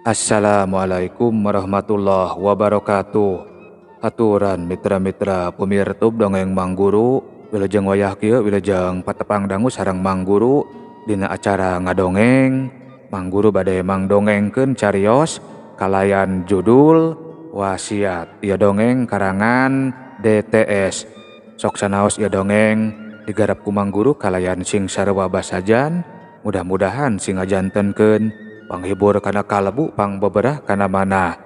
Assalamualaikum warahmatullahi wabarakatuh. Aturan mitra-mitra pemirtub dongeng Mang Guru, wilujeng wayah kieu wilujeng patepang dangu sareng Mang Guru dina acara ngadongeng. Mang Guru bade mangdongengkeun carios kalayan judul Wasiat. Ieu dongeng karangan DTS. Sok sanaos ieu dongeng digarap ku Mang Guru kalayan sing sarua basajan, mudah-mudahan sing ngajantenkeun panghibur kana kalbu, pangbeberah kana manah.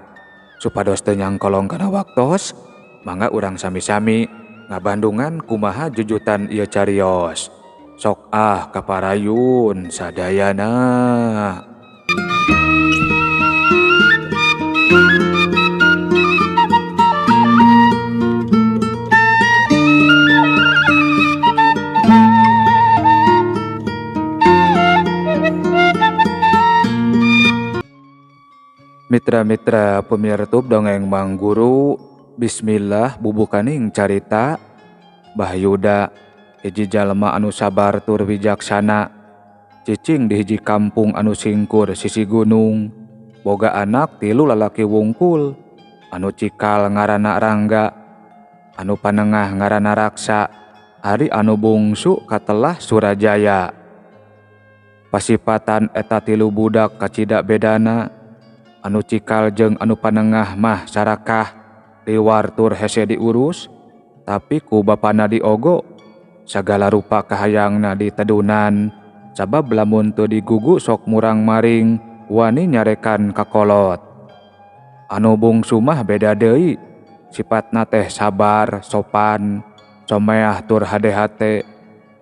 Supados teu nyangkolong kana waktos, mangga urang sami-sami ngabandungan kumaha jujutan ieu carios. Sok ah kaparayun sadayana. Mitra-mitra pemirtub dongeng Mang Guru, bismillah bubukaning carita. Bah Yuda hiji jalma anu sabar tur wijaksana, cicing di hiji kampung anu singkur sisi gunung. Boga anak tilu lalaki wungkul, anu cikal ngaranna Rangga, anu panengah ngaranna Raksa, ari anu bungsu katelah Surajaya. Pasipatan eta tilu budak kacida bedana. Anu cikal jeung anu panengah mah sarakah, liwar tur hese diurus, tapi ku bapana diogo. Sagala rupa kahayangna ditedunan, sabab lamun teu digugu sok murang-maring wani nyarekan kakolot. Anu bungsu mah beda deui, sipatna teh sabar, sopan, comeah tur hade-hate.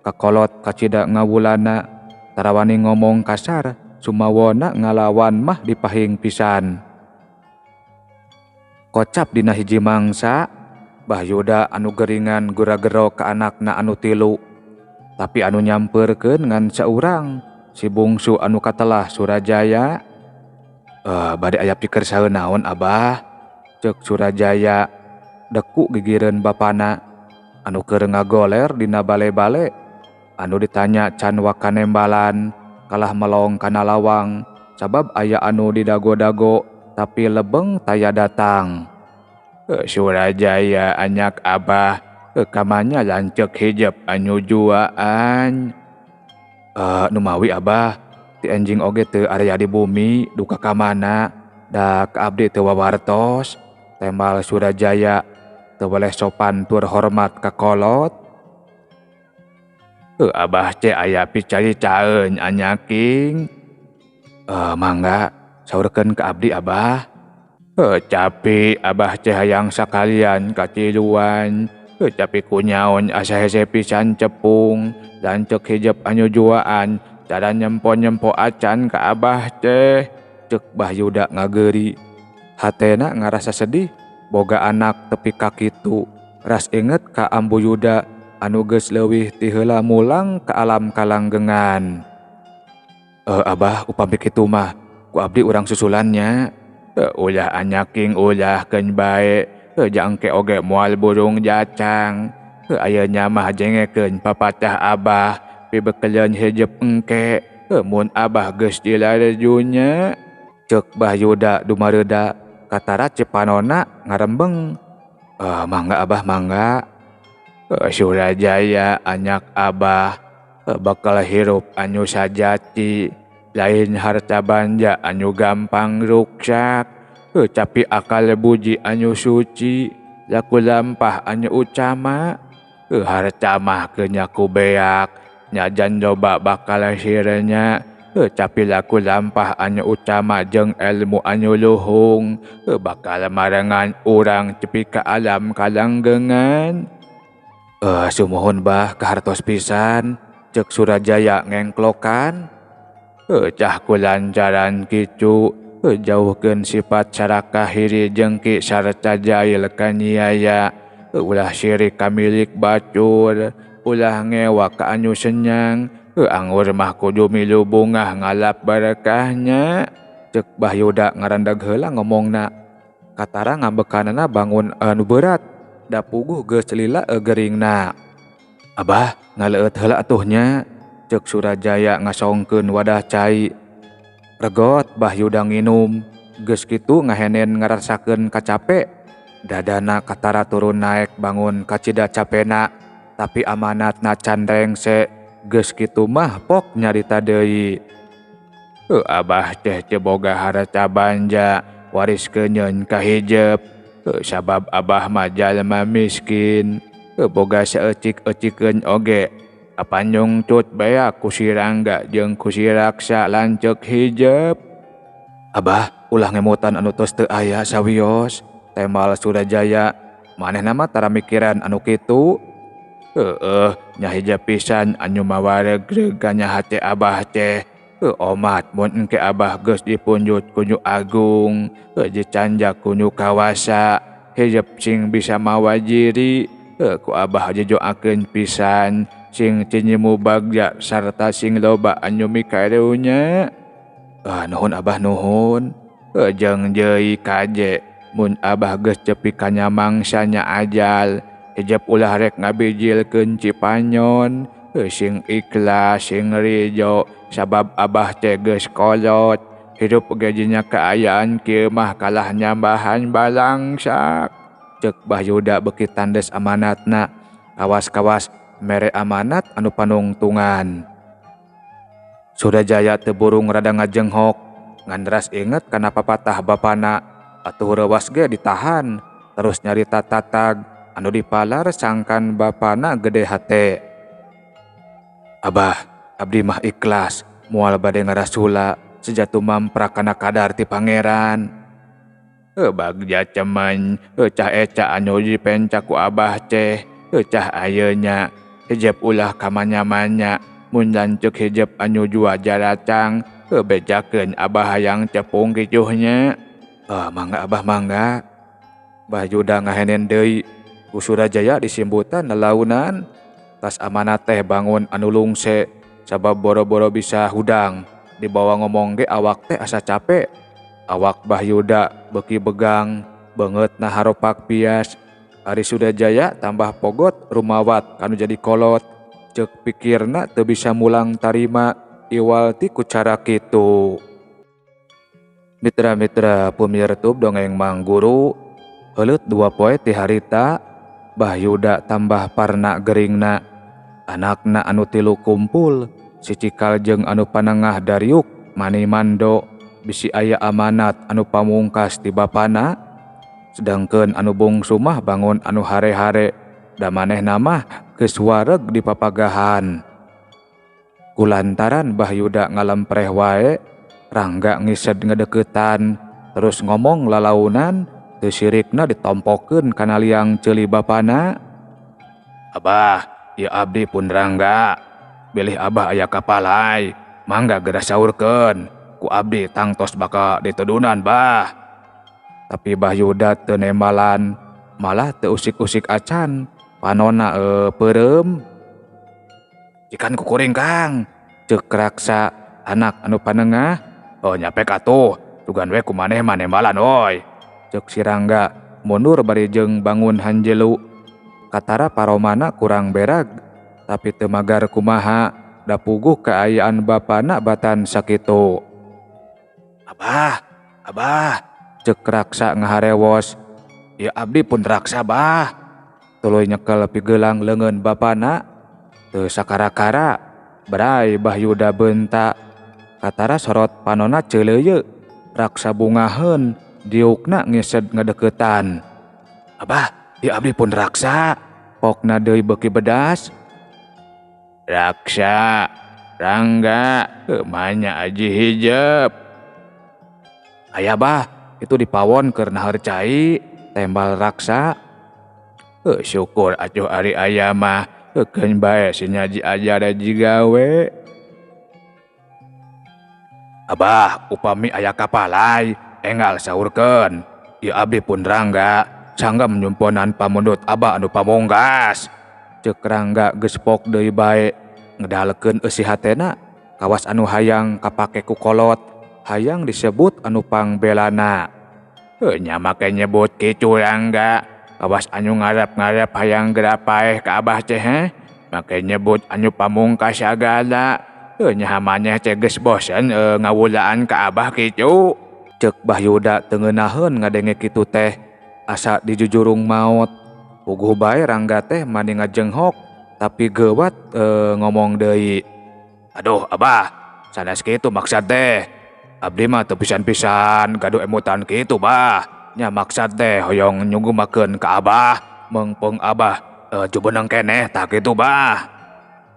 Kakolot kacida ngawulana, tarawani ngomong kasar, sumawona ngalawan mah dipahing pisan. Kocap dina hiji mangsa, Bah Yuda anu geringan gura-gero ka anakna anu tilu. Tapi anu nyamperkeun ngan saurang, si bungsu anu katelah Surajaya. Bade aya pikir saeun naon Abah? Ceuk Surajaya deku gigireun bapana anu keur ngagoler dina bale-bale. Anu ditanya can wakanembalan, kalah melong kana lawang, sabab aya anu didago-dago tapi lebeng taya datang. Surajaya anyak Abah, kamanya lanceuk hijab anu juaan. Numawi Abah, ti enjing oge teu area di bumi duka kamana, da ka abdi teu wawartos. Tembal Surajaya teu weleh sopan tur hormat ka kolot. Abah ce aya picaricaeun anyaking. Mangga saurkeun ka abdi Abah. Capi Abah ce hayang sakalian katiluan. Capi kunyaon asa hese pisan cepung, lanceuk hijab anu juaan, cara nyempo-nyempo acan ka Abah teh. Ceuk Bah Yuda ngageuri. Hatena ngarasa sedih boga anak tepi ka kitu. Ras inget ka Ambu Yuda anu geus leuwih ti heula mulang ka alam kalanggengan. Abah upami kitu mah ku abdi urang susulannya. Ulah anyaking ulah keun bae, jangke oge moal burung jacang. Ayeuna mah jengekeun papatah Abah pibekeleun hijep engke, mun Abah geus dilarejunya. Ceuk Bah Yuda dumareuda katara cipanona ngarembeng. Mangga Abah mangga. Surajaya anyak Abah bakal hirup anu sajati, lain harta banja anu gampang ruksak, tapi akal buji anu suci, laku lampah anu utama. Harta mah kenya ku beak, nyajan loba bakal sirenya, tapi laku lampah anu utama jeung ilmu anu luhung, bakal marengan urang tepi ka alam kalanggengan. Sumuhun Bah kahartos pisan, ceuk Surajaya ngengklokan. Cah ku lancaran kicu, jauhkeun sifat sarakah hiri jengki sarta jail kaniaya. Ulah sirik ka milik bacur, ulah ngewa ka anu senyang, anggur mah kudu milu bungah ngalap berkahnya. Ceuk Bah Yuda ngarandag heula ngomongna. Katara ngambekanana bangun anu berat, da puguh geus lila eugeringna. Abah ngaleueut heula atuh nya, ceuk Surajaya ngasongkeun wadah cai. Regot Bah Yuda nginum. Geus kitu ngahenen ngarasakeun kacape. Dadana katara turun naek bangun kacida capena, tapi amanatna can rengse. Geus kitu mah pok nyarita deui. Abah teh teu boga harta banja, waris keunyeun ka hijep. Sabab abah mah jalma miskin, boga saeucik-eucikeun oge. Apan nyungcut bea ku si Rangga jeung ku si Raksa lanceuk hijep. Abah ulah ngemutan anu tos teu aya sawios, tembal Surajaya. Manehna mah tara mikiran anu kitu. Heueuh, nya hijep pisan anu mawaregreg kana hate abah teh. Omat mun engke abah geus dipunjut ku Nyu Agung, dicanjak ku Nyu Kawasa, hijep sing bisa mawa jiri. Ku abah didoakeun pisan sing cinyimu bagja sarta sing loba anu mikarunya. Nuhun abah nuhun. Jeung deui kaje mun abah geus tepi ka mangsanya ajal, hijep ulah rek ngabijilkeun Cipanyon. Sing ikhlas sing rijo sabab abah teh geus kolot. Hirup ge nya kaayaan kieu mah kalah nyambahan balangsak. Ceuk Bah Yuda beuki tandes amanatna, kawas-kawas mere amanat anu panungtungan. Surajaya teu burung rada ngajenghok, ngan ras inget kana papatah bapana. Atuh reuwas ge ditahan, terus nyarita tatag anu dipalar sangkan bapana gede hate. Abah, abdi mah ikhlas, moal bade ngarasula sejatu mamprak kana kadar ti pangeran. Bagja cemen, cah eca anu dipenca ku abah teh, cah ayeuna hijep ulah kamanya-manya, mun lanceuk hijep anu jua jaracang, bejakeun abah hayang cepung kicuhnya. Mangga abah mangga. Bah Yuda ngahenen deui, ku Surajaya disimbutan lalaunan. Tas amanat teh bangun anu lungse, sabab boro-boro bisa hudang. Dibawa ngomong ge awak teh asa capek. Awak Bah Yuda beuki begang, beungeutna haropak pias. Ari Surajaya tambah pogot rumawat kanu jadi kolot. Ceuk pikirna teu bisa mulang tarima iwal ti ku cara kitu. Mitra-mitra pumirtub dongeng Mang Guru, heuleut 2 poe ti harita, Bah Yuda tambah parna geringna. Anakna anu 3 kumpul, si Cikal jeung anu panengah dariuk mani mando, bisi aya amanat anu pamungkas ti bapana. Sedangkeun anu bungsu mah bangun anu hare-hare, da manehna mah geus wareg di papagahan. Kulantaran Bah Yuda ngalempreh wae, Rangga ngised ngedeukeutan, terus ngomong lalaunan, teu sirikna ditompokeun kana liang ceuli bapana. Abah, ieu abdi pun Rangga. Bilih abah aya kapalai, mangga geura saurkeun. Ku abdi tangtos bakal ditudunan, bah. Tapi Bah Yuda teu nembalan, malah teu usik-usik acan, panona peureum. Cikan kukuring, Kang, ceuk Raksa anak anu panengah. Oh nyapek atuh, sugan we kumaneh mah nembalan oi. Ceuk si Rangga mundur bari jeung bangun hanjelu. Katara paromana kurang berag, tapi teu magar kumaha, da puguh kaayaan bapana batan sakitu. Abah, abah, ceuk Raksa ngaharewos. Ieu abdi pun Raksa, bah. Tuluy nyekel pigelang leungeun bapana. Teu sakara-kara, berai Bah Yuda beunta. Katara sorot panona ceuleuyeut. Raksa bungaheun, diukna ngised ngadeuketan. Abah, ieu abdi pun Raksa. Pokna deui beuki bedas. Raksa, Rangga, manya aji hijep. Aya bah, itu dipawon keur naheur cai, tembal Raksa. Syukur atuh ari aya mah, keun bae si nyaji ajar jigawe. Abah, upami aya kapalai, enggal saurkeun. Ieu abdi pun Rangga, sanggem nyumponan pamundut abah anu pamungkas. Ceuk Rangga geus pok deui bae, ngedalkeun eusi hatena, kawas anu hayang kapake ku kolot, hayang disebut anu pangbelana. Nya make nyebut kitu Rangga, kawas anu ngarep-ngarep hayang geura paeh ka abah teh heh, make nyebut anu pamungkas sagala. Nya maneh teh geus bosen ngawulaan ka abah kitu. Cek Bah Yuda teu ngeunaheun ngadenge kitu teh asa dijujurung maot. Puguh bae Rangga teh mani ngajenghok tapi geuwat ngomong deui. Aduh Abah, sanes kitu maksud teh. Abdi mah teu pisan-pisan gaduh emutan kitu Bah. Nya maksud teh hoyong nyugumakeun ka Abah, meungpeung Abah jubeneng keneh tah kitu Bah.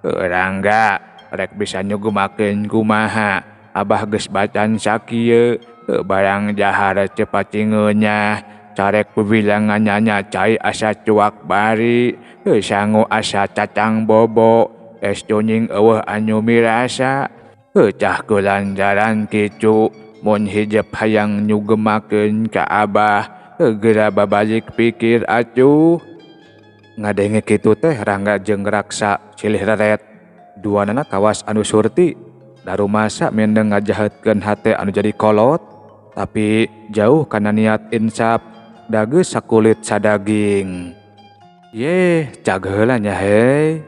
Rangga rek bisa nyugumakeun kumaha, Abah geus bacan sakieu, barang jahar teu pacingeunah, carek pibilangan nyanya cai asa cuak bari, sangu asa cacang bobo, es cunying eueuh anu mirasa. Cah kulanjaran kicu mun hijep hayang nyugemakeun ka Abah, geura babalik pikir atuh. Ngadenge kitu teh Rangga jeung Raksa silih reret. Duanana kawas anu surti. Darumasa mendeng ngajahetkeun hate anu jadi kolot, tapi jauh kana niat insaf, da geus sakulit sadaging. Yeh, cag heula nya hei.